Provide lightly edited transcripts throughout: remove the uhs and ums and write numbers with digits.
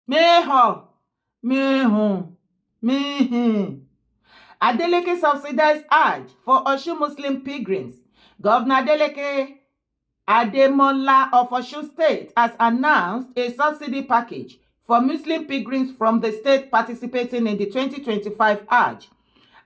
Mehàn, mehùn, mehìn. Adeleke subsidized Hajj for Osun Muslim pilgrims. Governor Adeleke Ademola of Osun State has announced a subsidy package for Muslim pilgrims from the state participating in the 2025 Hajj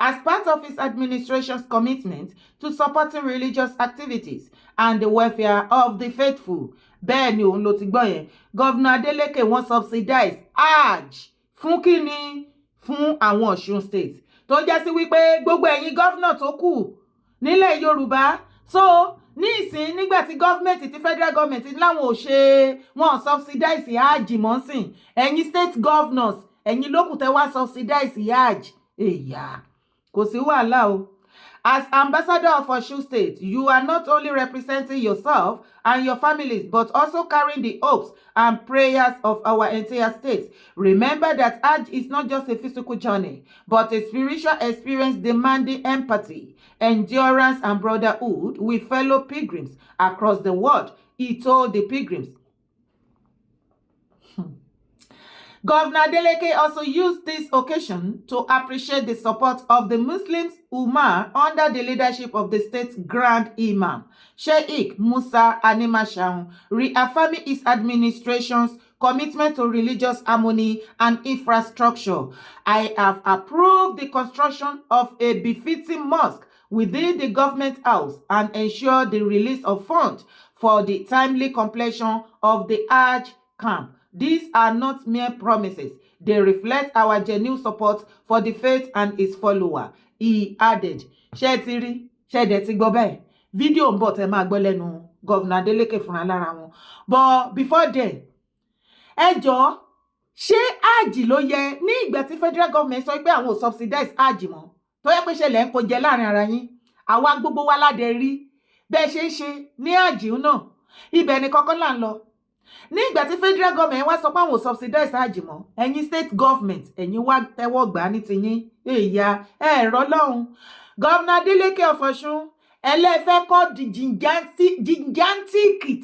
as part of his administration's commitment to supporting religious activities and the welfare of the faithful. Bẹ́ẹ̀ ni, òun ló ti gbọ́ yẹn. Governor Adeleke, wọ́n subsidize Hajj fún kíni? Fún àwọn Ọ̀ṣun State, tó jẹ́ sí wípé gbogbo ẹ̀yin governor tó kù nílẹ̀ Yorùbá, so ní ìsìn, nígbà tí government, tí federal government láwọn ò ṣe, wọn subsidize Hajj mọ́ sìn, ẹ̀yin state governors, ẹ̀yin lókùn tẹ́ wá subsidize Hajj. Èyà, kò sí wàhálà o. As ambassador of Osun State, you are not only representing yourself and your families, but also carrying the hopes and prayers of our entire state. Remember that Hajj is not just a physical journey, but a spiritual experience demanding empathy, endurance, and brotherhood with fellow pilgrims across the world, he told the pilgrims. Governor Adeleke also used this occasion to appreciate the support of the Muslims Ummah under the leadership of the state's Grand Imam, Sheikh Musa Animashaun, reaffirming his administration's commitment to religious harmony and infrastructure. "I have approved the construction of a befitting mosque within the government house and ensure the release of funds for the timely completion of the Hajj camp. These are not mere promises. They reflect our genuine support for the faith and its follower," he added. Ṣé ẹ ti rí? Ṣé ẹ dẹ̀ ti gbọ́ bẹ́ẹ̀? Fídíò ń bọ̀ tẹ́ máa gbọ́ lẹ́nu Governor Adeleke fúnra lára wọn. But before then, ẹ jọ̀ọ́, ṣé Hajj ló yẹ ní ìgbà tí federal government sọ pé àwọn ò subsidize Hajj mọ́, tó yẹ pé ṣẹlẹ̀ ń kó jẹ láàrin ara yín? Àwa gbogbo wa ládẹ rí bẹ́ẹ̀ ṣe ń ṣe ní Hajj náà. Ibẹ̀ ni kọ́kọ́ là ń lọ. Ní ìgbà tí federal government wá sọ pé àwọn ò subsidize Hajj mọ́, ẹ̀yin state government, ẹ̀yin wá tẹ́wọ́ gbà á ní tiyín. Èyà ẹ̀rọ lọ́hùn. Governor Adeleke of Ọ̀ṣun, ẹlẹ́fẹ́ kọ́ gigantic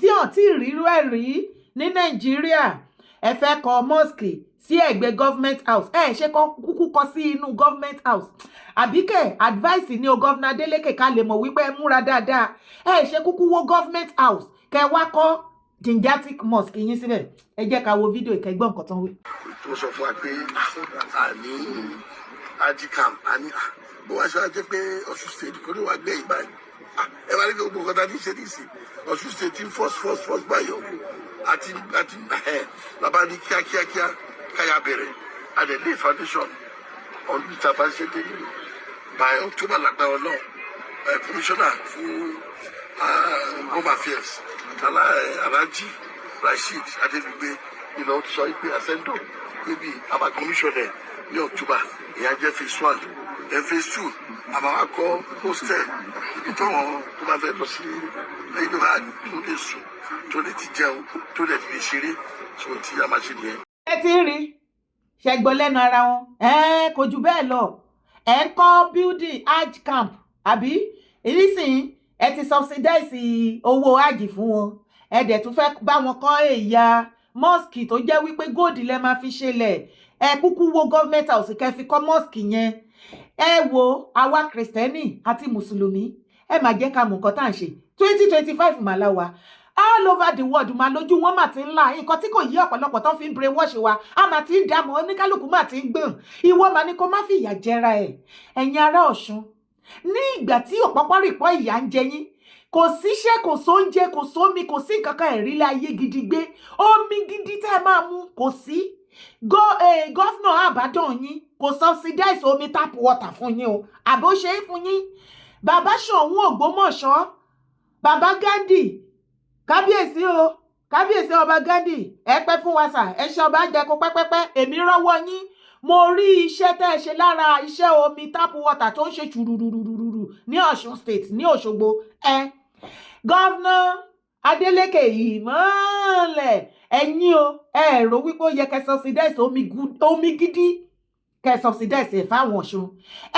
tí hàn tí rírú ẹ̀ rí ní Nàìjíríà. Ẹ fẹ́ kọ́ mosque sí ẹ̀gbẹ́ government house. Ẹ ṣe kọ́ kúkú kọ́ sí inú government house, àbíkẹ́? Advice ní o, Governor Adeleke, ká lè mọ̀ wípé ẹ múra dáadáa. Ẹ ṣe kúkú wó government house, kẹ wá kọ́ gigantic mosque yín síbẹ̀. Ẹ jẹ́ ká wo fídíò ìkẹgbọ́n nǹkan tán wí. Tó sọ fún wa pé a ní Hajj camp, a ní bó wá ṣe wá jẹ́ pé Ọ̀ṣun State kò ní wàá gbẹ̀yìn báyìí. Ẹ wá ní kí gbogbo nǹkan tá a ti ṣe nísìn, Ọ̀ṣun State ti first, first, first báyọ̀ àti ẹ bàbá ní kíákíákíá káyà bẹ̀rẹ̀. A dẹ̀ lay foundation ọdún tá a bá ṣe dé ní by October, lágbára Ọlọ́run. Commissioner fún Home Affairs, Alhaji Rasheed Adebigbe, ti sọ pé ascendo níbi àbá commission ẹ̀ ní October. Ìyẹn jẹ́ phase one. Then phase two, àbá wa kọ́ hostel, ibi táwọn tó bá fẹ́ lọ sí lẹ́yìn tó bá tó lè sùn, tó lè ti jẹun, tó lè ti lè ṣeré. So tí a máa ṣe nìyẹn. Ẹ ti ń rí ṣẹgbọn lẹ́nu ara wọn, kò jù bẹ́ẹ̀ lọ. Ẹ ń kọ́ building Hajj camp, àbí? Nísìnyí, ẹ ti subsidize owó Hajj fún wọn, ẹ dẹ̀ tún fẹ́ bá wọn kọ́ èyà mosque tó jẹ́ wípé gold lẹ máa fi ṣẹlẹ̀. Ẹ kúkú wo government house, kẹ́ fi kọ́ mosque yẹn. Ẹ wo, àwa Kìrìsìtẹ́nì àti Mùsùlùmí, ẹ má jẹ́ ká mọ̀ nǹkan tá à ń ṣe. 2025 mà la wà. All over the world máa lójú wọn mà ti ń là. Nǹkan tí kò yí ọ̀pọ̀lọpọ̀ tó fi ń brainwash wa, a mà ti ń dààmú, oníkálukú mà ti ń gbọ̀n. Ìwọ mà ní kó má fìyà jẹra ẹ̀. Ẹ̀yin ará Ọ̀ṣun, ní ìgbà tí òpópórìpọ̀ ìyà ń jẹ yín, kò síṣẹ́, kò sóúnjẹ, kò sómi, kò sí nǹkan kan, ẹ̀rí láyé gidi gbé, omi gidi tẹ́ ẹ máa mu kò sí. Governor àbádàn yín kò subsidize omi tap water fún yín o, àbó ṣe é fún yín? Bàbá Ṣọ̀ún Ògbómọ̀ṣọ́, bàbá Gandhi, kábíyèsí o, kábíyèsí ọba Gandhi, ẹ pẹ́ fún wa sà, ẹ ṣe ọba jẹ kó pẹ́pẹ́pẹ́. Èmi rọ́wọ́ yín, mo rí iṣẹ́ tẹ́ ẹ ṣe lára iṣẹ́ omi tap water tó ń ṣe ṣùrùrùrùrù ní Ọ̀ṣun State, ní Òṣogbo. Ẹ Governor Adeleke, ìmọ̀ọ́lẹ̀ ẹ̀yin o, ẹ rò wípé ó yẹ kẹ́ subsidize omi gidi. Kẹ́ ẹ subsidize ẹ̀ fáwọn Ọ̀ṣun,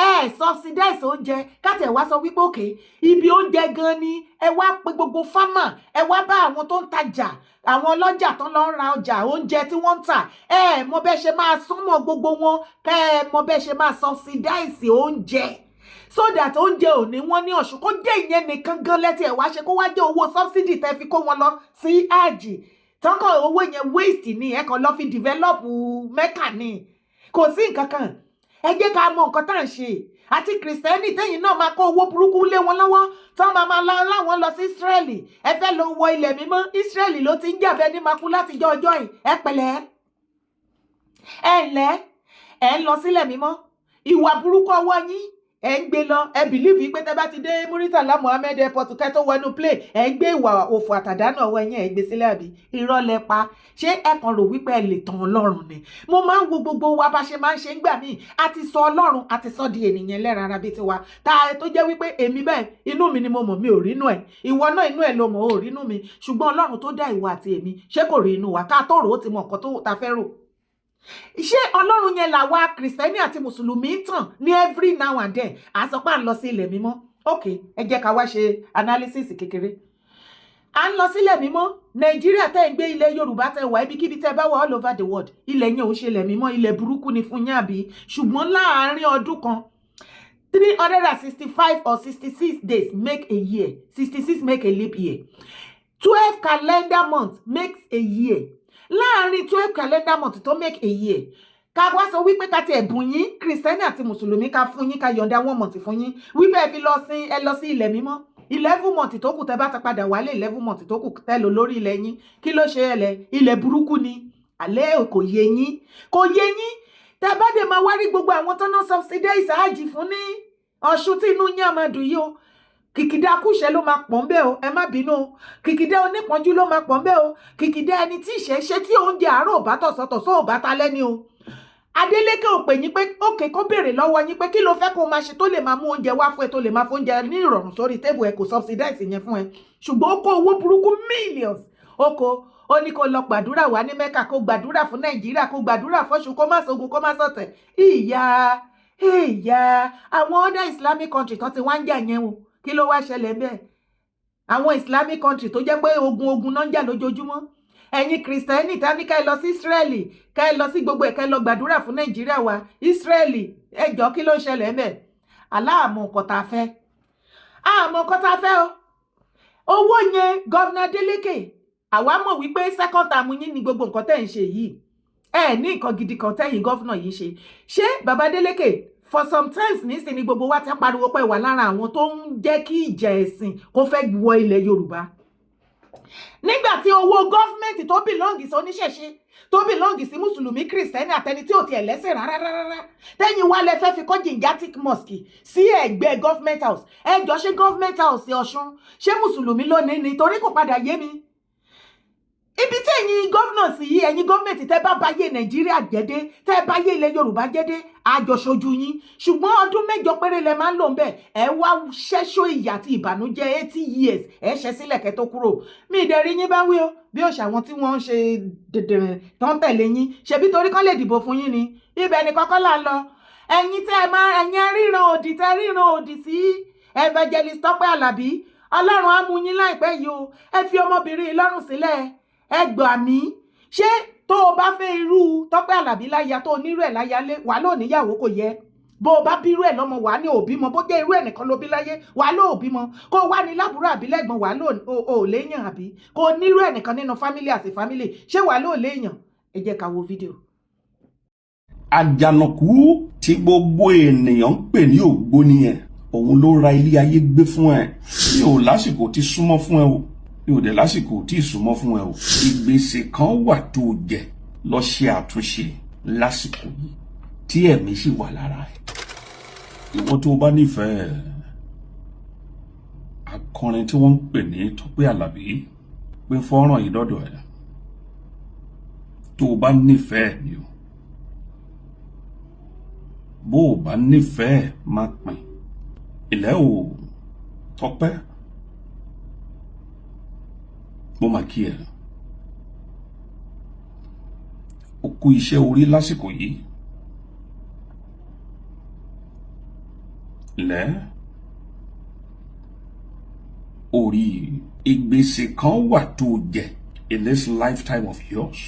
ẹ subsidize oúnjẹ. Kátẹ̀ wá sọ wípé òkè ibi oúnjẹ gan ni, ẹ wá pe gbogbo farmer, ẹ wá bá àwọn tó ń tajà, àwọn ọlọ́jà tó ń lọ ra ọjà oúnjẹ tí wọ́n ń tà, ẹ mọ bẹ́ẹ̀ ṣe máa súnmọ́ gbogbo wọn, kẹ́ ẹ mọ bẹ́ẹ̀ ṣe máa subsidize oúnjẹ so that oúnjẹ ò ní wọ́n ní Ọ̀ṣun. Kó jẹ́ ìyẹn nìkan gan lẹ́tí ẹ̀ wá ṣe, kó wá jẹ́ owó subsidy tẹ́ fi kó wọn lọ sí àjì tọkàn, owó yẹn waste ni, ẹ kàn lọ fi develop Mecca ni, kò sí nǹkan kan. Ẹ jẹ́ ká mọ nǹkan tá à ń ṣe. Àti Kìrìsìtẹ́nì tẹ́yìn náà máa kó owó burúkú lé wọn lọ́wọ́ tí wọ́n máa lọ láwọn lọ sí Ísírẹ́lì, ẹ fẹ́ lọ wọ ilẹ̀ mímọ́. Ísírẹ́lì ló ti ń jàbẹ́ ní makú látijọ́ ọjọ́ yìí. Ẹ pẹ̀lẹ́, ẹ ǹlẹ́, ẹ ń lọ sílẹ̀ mímọ́, ìwà burúkú ọwọ́ yín ẹ ń gbé lọ. Ẹ believe pé tẹ́ bá ti dé Muritala Muhammed Airport, kẹ́ tó wọnú plane, ẹ ń gbé ìwà òfò àtàdánù ọwọ́ yín, ẹ gbé sílẹ̀, àbí irọ́ lẹ pa? Ṣé ẹ kàn rò wípé ẹ lè tàn Ọlọ́run ni? Mo máa ń wo gbogbo wa bá ṣe máa ń ṣe ń gbà míì. A ti sọ Ọlọ́run, a ti sọ di ènìyàn ẹlẹ́ran ara bíi tiwa tá a tó jẹ́ wípé èmi bẹ́ẹ̀, inú mi ni mo mọ̀, mi ò rí inú ẹ̀. Ìwọ náà, inú ẹ̀ ló mọ̀, ò rí inú mi. Ṣùgbọ́n Ọlọ́run tó dá ìwọ àti èmi, ṣé kò rí inú wa? Ká tó rò ó ti mọ nǹkan tó ta fẹ́ rò. Ṣé Ọlọ́run yẹn làwa Kìrìsìtẹ́nì àti Mùsùlùmí ń tàn ní every now and then? À ń sọ pé à ń lọ sí ilẹ̀ mímọ́. Ok, ẹ jẹ́ ká wá ṣe analysis kékeré. À ń lọ sílẹ̀ mímọ́. Nàìjíríà tẹ́ ń gbé, ilẹ̀ Yorùbá tẹ́ wà, ibikíbi tẹ́ bá wà all over the world, ilẹ̀ yẹn ò ṣe ilẹ̀ mímọ́, ilẹ̀ burúkú ni fún yín, àbí? Ṣùgbọ́n láàárín ọdún kan, 365 or 66 days make a year, 66 make a leap year, 12 calendar months makes a year. Láàárín 12 calendar months tó make a year, ká wá sọ wípé ká ti ẹ̀bùn yín, Kìrìsìtẹ́nì àti Mùsùlùmí, ká fún yín, ká yọ̀ǹda one month fún yín wípé ẹ fi lọ sin, ẹ lọ sí ilẹ̀ mímọ́. 11 months tó kù, tẹ́ bá ti padà wálé, 11 months tó kù tẹ́ lò lórí ilẹ̀ yín, kí ló ṣe ẹlẹ̀? Ilẹ̀ burúkú ni àlẹ́, kò yé yín, kò yé yín. Tẹ́ bá dé máa wá rí gbogbo àwọn tó ná subsidize àjì fún ní Ọ̀ṣun, tí inú yín á máa dùn yìí o, kìkìdá kúṣẹ́ ló máa pọ̀ ń bẹ́ o. Ẹ má bínú o, kìkìdá onípọ́njú ló máa pọ̀ ń bẹ́ o, kìkìdá ẹni tí ìṣẹ́ ṣe, tí oúnjẹ àárọ̀ ò bá tọ̀sọ̀tọ̀sọ̀ ò bá ta lẹ́ni o. Adeleke ò pè yín pé òkè kó béèrè lọ́wọ́ yín pé kí ló fẹ́ kó máa ṣe tó lè máa mú oúnjẹ wá fún ẹ, tó lè máa fún oúnjẹ ní ìrọ̀rùn sórí table ẹ. Kò subsidize yẹn fún ẹ, ṣùgbọ́n ó kó owó burúkú, millions, ó kó, ó ní kó lọ gbàdúrà wá ní Mẹ́kà, kó gbàdúrà fún Nàìjíríà, kó gbàdúrà fọ́ṣun, kó má ṣogun, kó má ṣọ̀tẹ̀. Ìyá ìyá, àwọn other Islamic country tó ti wá ń jà yẹn o, kí ló wá ṣẹlẹ̀ bẹ́ẹ̀? Àwọn Islamic country tó jẹ́ pé ogun ogun náà ń jà lójoojúmọ́, ẹ̀yin Kìrìsìtẹ́nì tá ní ká ẹ lọ sí Israeli, ká ẹ lọ sí gbogbo ẹ̀, ká ẹ lọ gbàdúrà fún Nàìjíríà wa, Israeli, ẹ jọ, kí ló ń ṣẹlẹ̀ ńbẹ̀? Aláàmọ̀ nǹkan tá a fẹ́, àmọ́ nǹkan tá a fẹ́ o. Owó yẹn, Governor Adeleke, àwa mọ̀ wípé second term yín ni gbogbo nǹkan tẹ́ ń ṣe yìí. Ẹ ní nǹkan gidi kan tẹ́yìn governor yìí ṣe. Ṣé baba Adeleke, for some times nísìnyí, gbogbo wa ti ń pariwo pé wà lára àwọn tó ń jẹ́ kí ìjà ẹ̀sìn kó fẹ́ wọ ilẹ̀ Yorùbá, nígbà tí owó government tó belong sí oníṣẹ̀ṣe, tó belong sí Mùsùlùmí, Kìrìsìtẹ́nì, àtẹni tí ò tiẹ̀ lẹ́sìn rárá rárá, tẹ́yìn wá lẹ fẹ́ fi kọ́ gigantic mosque sí ẹ̀gbẹ́ government house. Ẹ jọ, ṣé government house Ọ̀ṣun, ṣé Mùsùlùmí lónìí ni? Torí kò padà yé mi ibi tí ẹ̀yin governors yìí, ẹ̀yin gọ́ọ̀mẹ̀ntì, tẹ́ bá báyé Nàìjíríà jẹ́dé, tẹ́ bá yé ilẹ̀ Yorùbá jẹ́dé, àjọṣojú yín. Ṣùgbọ́n ọdún 8 péré lẹ máa ń lò ń bẹ̀. Ẹ wá ṣẹ́ṣọ́ ìyà àti ìbànújẹ́ 80 years, ẹ ṣẹ́ sílẹ̀ kẹ́ tó kúrò. Mi ìdẹ̀rí yín bá wí o, bí òṣà àwọn tí wọ́n ń ṣe dèdèrè tó ń tẹ̀lé yín, ṣebí torí kán lè dìbò fún yín ni. Ibẹ̀ ni kọ́kọ́ là ń lọ. Ẹ̀yin tẹ́ ẹ máa, ẹ̀yin ríran òdì, tẹ́ ríran òdì sí Evangelist Tọ́pẹ́ Àlàbí, Ọlọ́run á mú yín láìpẹ́ yìí o. Ẹ fi ọmọbìnrin yìí lọ́rùn sílẹ̀, ẹ gbà mí. Ṣé tó o bá fẹ́ irú Tọ́pẹ́ Àlàbí láya, tó o nírú ẹ̀ láya lé, wà lóò níyàwó, kò yẹ. Bó o bá bírú ẹ̀ lọ́mọ, wà ní òbímọ. Bó jẹ́ irú ẹ̀ nìkan ló bí láyé, wà lóò bímọ. Kó o wá ní lábúrò àbí lẹ́gbọ̀n, wà lóò ò léèyàn, àbí kó o nírú ẹ̀ nìkan nínú family àti family, ṣé wà lóò léèyàn? Ẹ jẹ́ ká wo fídíò. Àjànàkú tí gbogbo ènìyàn ń pè ní ògbóni yẹn, òun ló ra ilé ayé gbé fún ẹ. Mi ò lásìkò tí súnmọ́ fún ẹ o, mi ò dẹ̀ lásìkò tí ì súnmọ́ fún ẹ o. Ìgbésẹ̀ kan wà tó jẹ lọ ṣe àtúnṣe lásìkò yìí tí ẹ̀mí sì wà lára ẹ̀. Ìwọ tó o bá nífẹ̀ẹ́ akọrin tí wọ́n ń pè ní Tọ́pẹ́ Àlàbí, pé fọ́nrán yìí dọ́dọ̀ ẹ̀, tó o bá nífẹ̀ẹ́ ni o. Bó o bá nífẹ̀ẹ́, má pín ilẹ̀ o. Tọ́pẹ́, mo mà kí ẹ, o kú iṣẹ́ orí lásìkò yìí. Lẹ́ orí ìgbésẹ̀ kan wà tó jẹ in this lifetime of yours.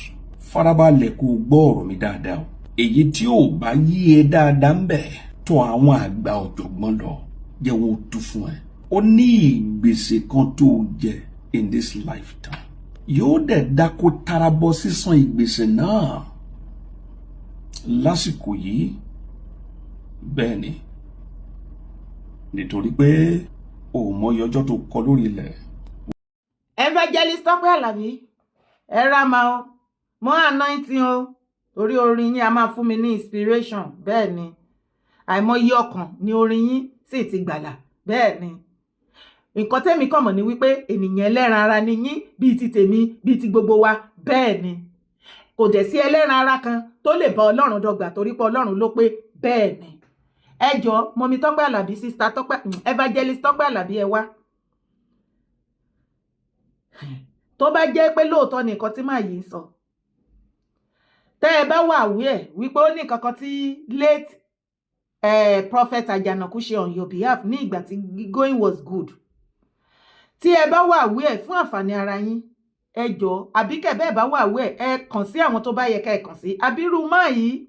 Farabalẹ̀ kó o gbọ́ ọ̀rọ̀ mi dáadáa o. Èyí tí ò bá yí ẹ dáadáa ń bẹ̀, tọ̀ àwọn àgbà ọ̀jọ̀gbọ́n lọ, jẹ́ wọn ó tú fún ẹ. Ó ní ìgbésẹ̀ kan tó jẹ in this lifetime, yóò dẹ̀ dákó tara bọ́ sísan ìgbésẹ̀ náà lásìkò yìí. Bẹ́ẹ̀ ni, nítorí pé o ò mọyì ọjọ́ tó kọ lórí ilẹ̀. Evangelist Tọ́pẹ́ Àlàbí, ẹ ra ma o mọ́ anointing o, torí orin yín a máa fún mi ní inspiration. Bẹ́ẹ̀ ni, àìmọye ọkàn ni orin yín sì ti gbàlà. Bẹ́ẹ̀ ni, nǹkan tẹ́mi kàn mọ̀ ni wípé ènìyàn ẹlẹ́ran ara ni yín, bíi ti tèmi, bíi ti gbogbo wa. Bẹ́ẹ̀ ni, kò dẹ̀ sí ẹlẹ́ran ara kan tó lè bá Ọlọ́run dọ́gba, torí pé Ọlọ́run ló pé. Bẹ́ẹ̀ ni, ẹ jọ, mummy Tọ́pẹ́ Àlàbí, sister Tọ́pẹ́, Evangelist Tọ́pẹ́ Àlàbí, ẹ wá. Tó bá jẹ́ pé lóòótọ́ ni nǹkan tí màá yìí ń sọ, tẹ́ ẹ bá wà wí ẹ̀ wípé ó ní nǹkan kan tí late Prophet Ajanaku ṣe on your behalf ní ìgbà tí going was good, tí ẹ bá wà wí ẹ̀ fún àǹfààní ara yín, ẹ jọ̀ọ́, àbí kẹ̀ bẹ́ẹ̀ bá wà wí ẹ̀, ẹ kàn sí àwọn tó bá yẹ ká ẹ kàn sí, àbírú máa yìí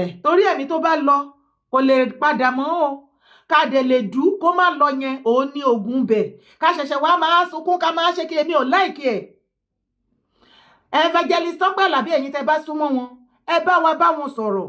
ẹ̀, torí ẹ̀mí tó bá lọ kò lè padà mọ́ o. Ká dẹ̀ lè dú kó má lọ yẹn, òun ní ogun bẹ̀. Ká ṣẹ̀ṣẹ̀ wá máa sunkún, ká máa ṣe kí èmi ò like ẹ̀. Evangelist Tọ́pẹ́ Àlàbí, ẹ̀yin tẹ́ bá súnmọ́ wọn, ẹ bá wa bá wọn sọ̀rọ̀.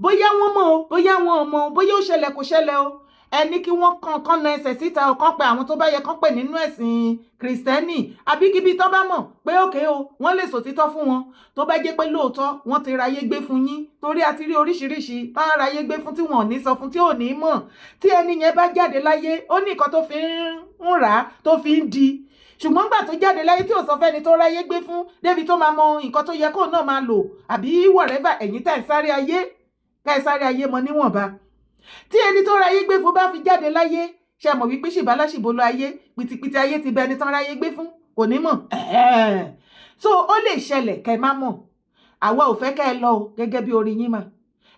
Bóyá wọ́n mọ̀ o, bóyá wọn ò mọ̀ o, bóyá ó ṣẹlẹ̀, kò ṣẹlẹ̀ o, ẹ ní kí wọ́n kàn kàn na ẹsẹ̀ síta o, kàn pé àwọn tó bá yẹ kàn pè nínú ẹ̀sìn Kìrìsìtẹ́nì àbí kíbi tó bá mọ̀ pé òkè o, wọ́n lè sòtítọ́ fún wọn. Tó bá jẹ́ pé lóòótọ́ wọ́n ti ráyé gbé fún yín, torí a ti rí oríṣiríṣi bá ń ráyé gbé fún tí wọn ò ní sọ fún, tí ò ní mọ̀. Tí ẹni yẹn bá jáde láyé, ó ní nǹkan tó fi ń rà á, tó fi ń di. Ṣùgbọ́n gbà tó jáde láyé tí ò sọ fẹ́ni tó ráyé gbé fún, débi tó máa mọ nǹkan tó yẹ kóun náà máa lò àbí whatever. Ẹ̀yin tẹ́ ń sáré ayé, ká ẹ sáré ayé mọ níwọ̀nba. Tí ẹni tó ráyé gbé fún bá fi jáde láyé, ṣe mọ̀ wípé ṣìbáláṣìbò lọ ayé, pìtìpìtì ayé ti bẹ, ẹni tán ráyé gbé fún kò ní mọ̀. So ó lè ṣẹlẹ̀ kẹ́ ẹ má mọ̀. Àwa ò fẹ́ kẹ́ ẹ lọ o, gẹ́gẹ́ bí orí yín mà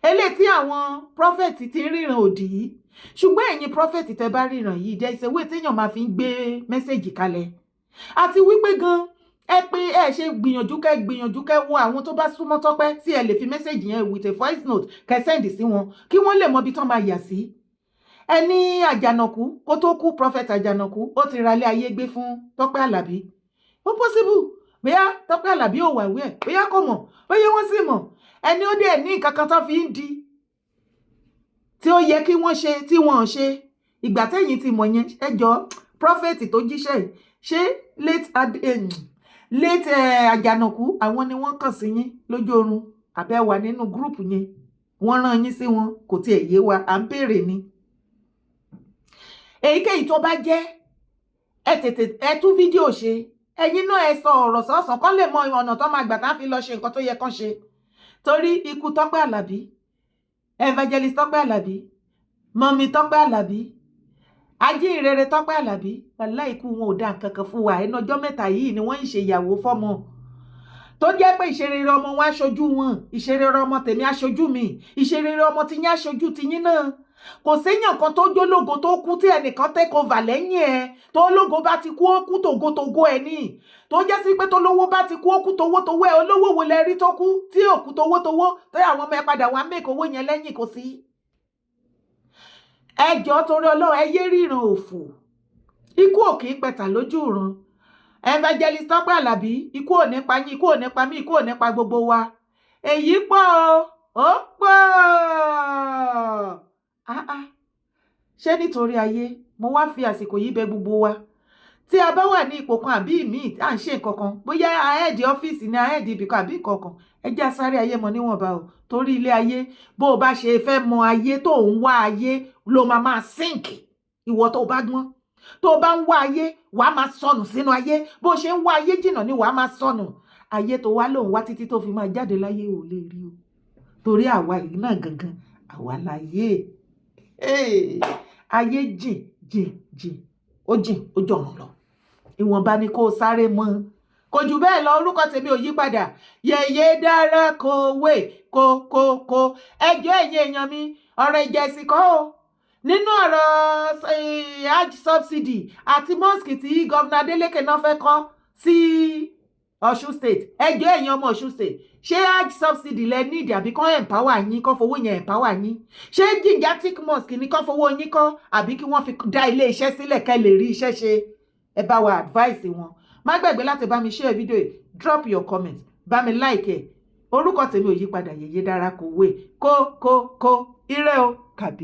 eléyìí tí àwọn prophet ti ń ríran òdì yìí. Ṣùgbọ́n ẹ̀yin prophet tẹ́ bá ríran yìí, jẹ́ ìṣèwé téèyàn máa fi ń gbé message kalẹ̀, àti wípé gan ẹ pé ẹ ṣe gbìyànjú, kẹ́ gbìyànjú kẹ́ wo àwọn tó bá súnmọ́ Tọ́pẹ́ tí ẹ lè fi message yẹn with a voice note kẹ́ send sí wọn, kí wọ́n lè mọ ibi tán máa yà sí. Ẹni Àjànàkú kó tó kú, Prophet Àjànàkú, ó ti ralé ayé gbé fún Tọ́pẹ́ Àlàbí. Ó possible, bóyá Tọ́pẹ́ Àlàbí ò wà wí ẹ̀, bóyá kò mọ̀, bóyá wọ́n sì mọ̀. Ẹni ó dẹ̀ ní nǹkan kan tó fi ń di tí ó yẹ kí wọ́n ṣe tí wọ́n ò ṣe. Ìgbà tẹ́yìn ti mọ̀ yẹn, ẹ jọ, prophet tó jíṣẹ́ yìí, ṣé late Àjànàkú, àwọn ni wọ́n kàn sí yín lójú oorun, àbẹ́ wà nínú group yẹn, wọ́n rán yín sí wọn? Kò tiẹ̀ yé wa, à ń béèrè ni. Èyíkéyìí tó bá jẹ́, ẹ tètè ẹ tún fídíò ṣe. Ẹ̀yin náà ẹ sọ ọ̀rọ̀ sọ̀sọ̀ kán lè mọ ọ̀nà tó máa gbà tá fi lọ ṣe nǹkan tó yẹ kán ṣe, torí ikú Tọ́pẹ́ Àlàbí, Evangelist Tọ́pẹ́ Àlàbí, mummy Tọ́pẹ́ Àlàbí, ajínrere Tọ́pẹ́ Àlàbí, wàhálà ikú wọn ò dá nǹkan kan fún wa. Ẹnu ọjọ́ mẹ́ta yìí ni wọ́n ń ṣe ìyàwó fọ́mọ tó jẹ́ pé ìṣerere ọmọ wọn aṣojú wọn, ìṣerere ọmọ tèmi aṣojú mi, ìṣerere ọmọ tiyín aṣojú tiyín náà. Kò séèyàn kan tó jólógo tó kú tí ẹnìkan take over lẹ́yìn ẹ̀. Tó lógo bá ti kú, ó kú tògótògó ẹ̀ ní. Tó jẹ́ sí pé tó lówó bá ti kú, ó kú towótowó ẹ̀. Olówó wo lẹ rí tó kú tí ò kú towótowó, tó yẹ àwọn ọmọ ẹ padà wá make owó yẹn lẹ́yìn? Kò sí. Ẹ jọ̀ọ́, torí Ọlọ́run, ẹ yé ríran òfò. Ikú ò kì í pẹ̀tà lójú ìran. Evangelist Tọ́pẹ́ Àlàbí, ikú ò ní pa yín, ikú ò ní pa mí, ikú ò ní pa gbogbo wa. Èyí pọ̀ o, ó pọ̀. Ah ah, ṣé nítorí ayé? Mo wá fi àsìkò yìí bẹ̀ gbogbo wa tí a bá wà ní ipò kan àbí ìmíì, à ń ṣe nǹkan kan, bóyá a head ọ́fíìsì ní, a head ibìkan àbí nǹkan kan, ẹ jẹ́ a sáré ayé mọ níwọ̀nba o, torí ilé ayé, bó o bá ṣe fẹ́ mọ ayé tó ń wá ayé ló máa máa sink. Ìwọ tó bá gbọ́n, tó bá ń wá ayé, wàá máa sọnù sínú ayé. Bó ṣe ń wá ayé jìnnà ni wàá máa sọnù. Ayé tó wá lòun wá títí tó fi máa jáde láyé, ò lè rí o, torí àwa yìí náà gangan, àwa láyé. Ayé jìn jìn jìn, ó jìn, ó jọ̀run lọ. Ìwọ̀nba ni kó o sáré mọ́, kò jù bẹ́ẹ̀ lọ. Orúkọ tèmi ò yí padà, yèyé dára kò wé kó kó kó. Ẹjọ́, ẹ̀yin èèyàn mi, ọ̀rọ̀ ìjà ẹ̀sìn kọ́ o. Nínú ọ̀rọ̀ hajj subsidy àti mosque tí Governor Adeleke náà fẹ́ kọ́ sí Ọ̀ṣun State, ẹjọ́ ẹ̀yin ọmọ Ọ̀ṣun State, ṣé hajj subsidy lẹ nídìí àbí kán empower yín, kán fowó yẹn empower yín? Ṣé gigantic mosque ní kán fowó yín kọ́, àbí kí wọ́n fi dá ilé iṣẹ́ sílẹ̀ kẹ́ lè rí iṣẹ́ ṣe? Ẹ bá wa advice wọn. Má gbàgbé láti bá mi share fídíò yìí, drop your comment, bá mi like ẹ. Orúkọ tèmi ò yí padà, Yèyé Dára kò wé kó kó kó. Ire o kàbí.